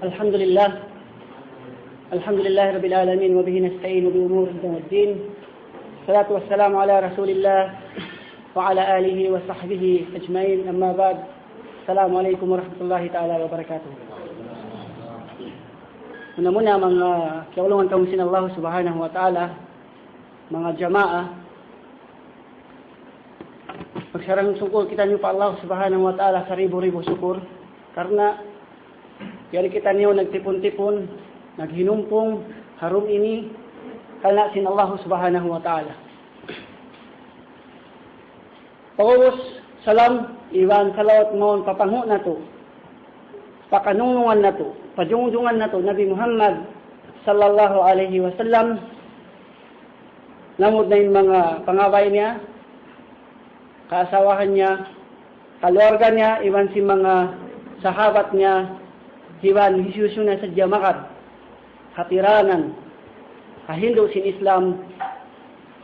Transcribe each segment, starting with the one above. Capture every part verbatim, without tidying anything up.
الحمد لله. الحمد لله رب العالمين، وبه نستعين بأمور الدنيا والدين. الصلاة والسلام على رسول الله وعلى آله وصحبه أجمعين. أما بعد. السلام عليكم ورحمة الله تعالى وبركاته. Muna-muna, manga kiyaulungan kamu sin Allah Subhanahu wa Ta'ala, manga jamaa, magsarang-sukul kitaniyu pa Allah Subhanahu wa Ta'ala, saribu-ribu sukul. Karna' yari kitaniyu nagtipun-tipun, naghinumpung ha dum ini, karna' sin Allah Subhanahu wa Ta'ala. Pag'ubus salam iban salawat mawn pa panghu' natu', pa kanungnungan natu', pa jungjungan natu', Nabi Muhammad sallallahu alayhi wasallam, lamud na in manga pangabay niya, kaasawahan niya, kaluarga niya, iban sin manga sahabat niya, iban hisiyu-siyu na sadja magad ha tiranan, ha hindu' sin Islam,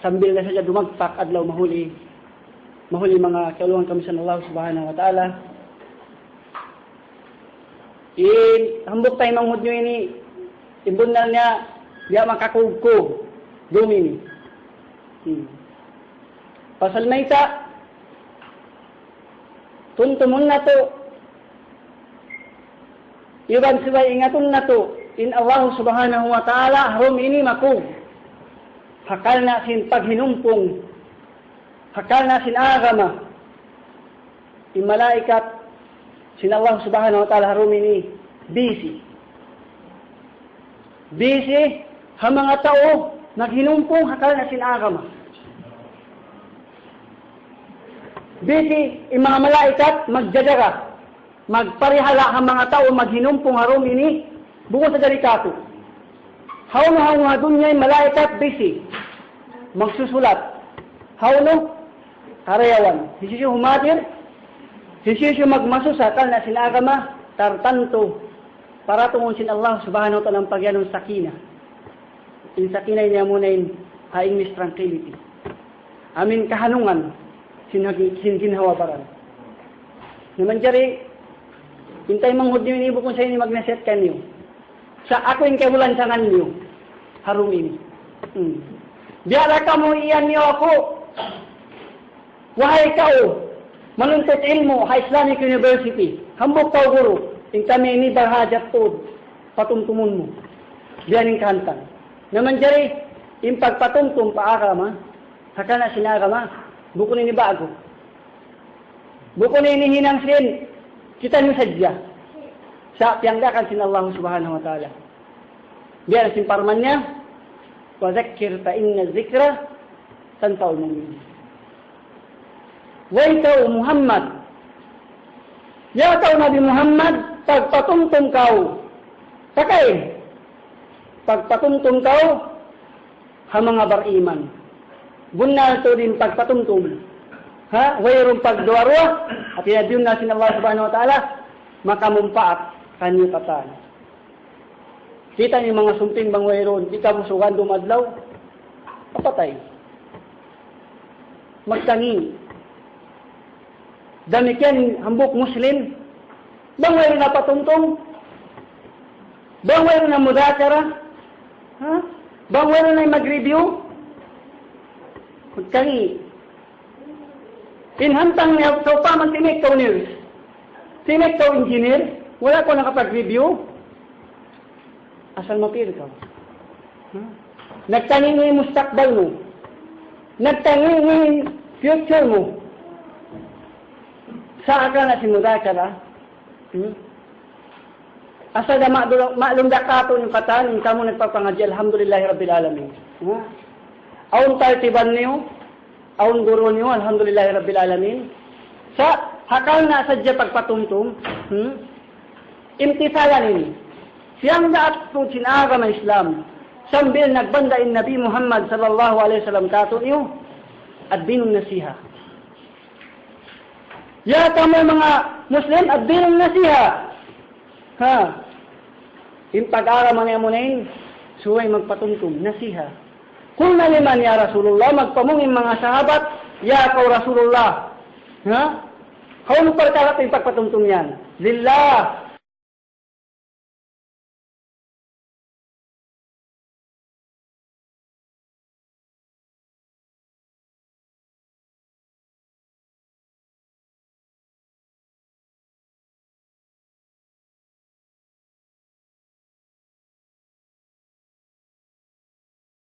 sambil na sadja dumagpak adlaw mahuli, mahuli manga kiyaulungan kamu sin Allah Subhanahu wa Ta'ala. In hambuuk taymanghud niyu ini, in bunnal niya, di' makakugkug dum ini. Hmm. Pasal mayta', tumtumun natu', iban subay ingatun natu', in Allah Subhanahu wa Ta'ala ha dum ini makug. Ha karna' sin paghinumpung, ha karna' sin agama. In malaikat sin Allah Subhanahu wa Ta'ala ha dum ini busy. Busy ha manga tau naghinumpung ha karna' sin agama. Busy in manga malaikat magjajaga, magparihala' ha manga tau maghinumpung ha dum ini, bukun sadja di katu'. Hawnu-hawnu ha dunya in malaikat busy magsusulat. Hawnu? Karayawan. Hisiyu-siyu humadir, hisiyu-siyu magmasusa karna' sin agama, tartantu paratungun sin Allah Subhanahu wa Ta'ala in pagiyanun sakinah. In sakinah ini amuna in ha English tranquility. Amuin kahanungan sin hagi-, sin ginhawa-baran. Na manjari, in taymanghud niyu ini bukun sa ini magnasihat kaniyu. Sa' aku in kabulansangan niyu ha dum ini. Hmm. Biya' da kamu iyan niyu aku, wahai kaw manuntut ilmu' ha Islamic University, hambuuk kaw guru, in kami ini barhajat tuud patumtumun mu. Biya' ini in kahantang. Na manjari, in pagpatumtum pa agama, ha karna' sin agama, bukun ini ba'gu. Bukun ini hinang sin kitaniyu sadja. Sa' piyangdaakan sin Allah Subhanahu wa Ta'ala. Biya' sin parman niya, وذكر فإن الذكرى تنفع المؤمنين. Way kaw Muhammad, ya kaw Nabi Muhammad, pagpatumtum kaw. Pakay, pagpatumtum kaw ha manga bariman. Bunnal tuud in pagpatumtum. Ha? Wayruun pagduwa-ruwa, hāti niya biyunnal sin Allah Subhanahu wa Ta'ala, makamumpaat kaniyu katan. Kita' niyu manga sumping bang wayruun, di' kabusugan dum adlaw, mapatay. Magtangi'. Damikkiyan hambuuk Muslim, bang wayruun na patumtum, bang wayruun na mudhakara, ha? Bang wayruun na mag-review, magtangi'. In hantang niya, sawpama tinik kaw nurse, tinik kaw engineer, wala' kaw nakapag-review, asal mapil kaw. Hmm? Nagtangi' in mustakbal mu. Nagtangi' in future mu. Sa' akal na sin mudhakara. Hmm? Asal da ma'lum, ma'lum da katu' in katan, in kamu nagpapangadji', alhamdulillahi rabbil alamin. Hmm? Awn tartiban niyu, awn guru niyu, alhamdulillahi rabbil alamin. Sa' ha karna' sadja pagpatumtum, hmm? Imtisalan ini. Siyang daat tuud sin agama Islam. Sambil nagbanda' in Nabi Muhammad sallallahu alayhi wasallam katu'niyu, الدين النصيحة. Ya kamu manga Muslim, الدين النصيحة. Ha. In pag-agama niya amuna in, subay magpatumtum, nasiha. قلنا لمن يا رسول الله, magpamung in manga sahabat, ya kaw Rasulullah. Ha? Hawnu parkala' in pagpatumtum yan? لله.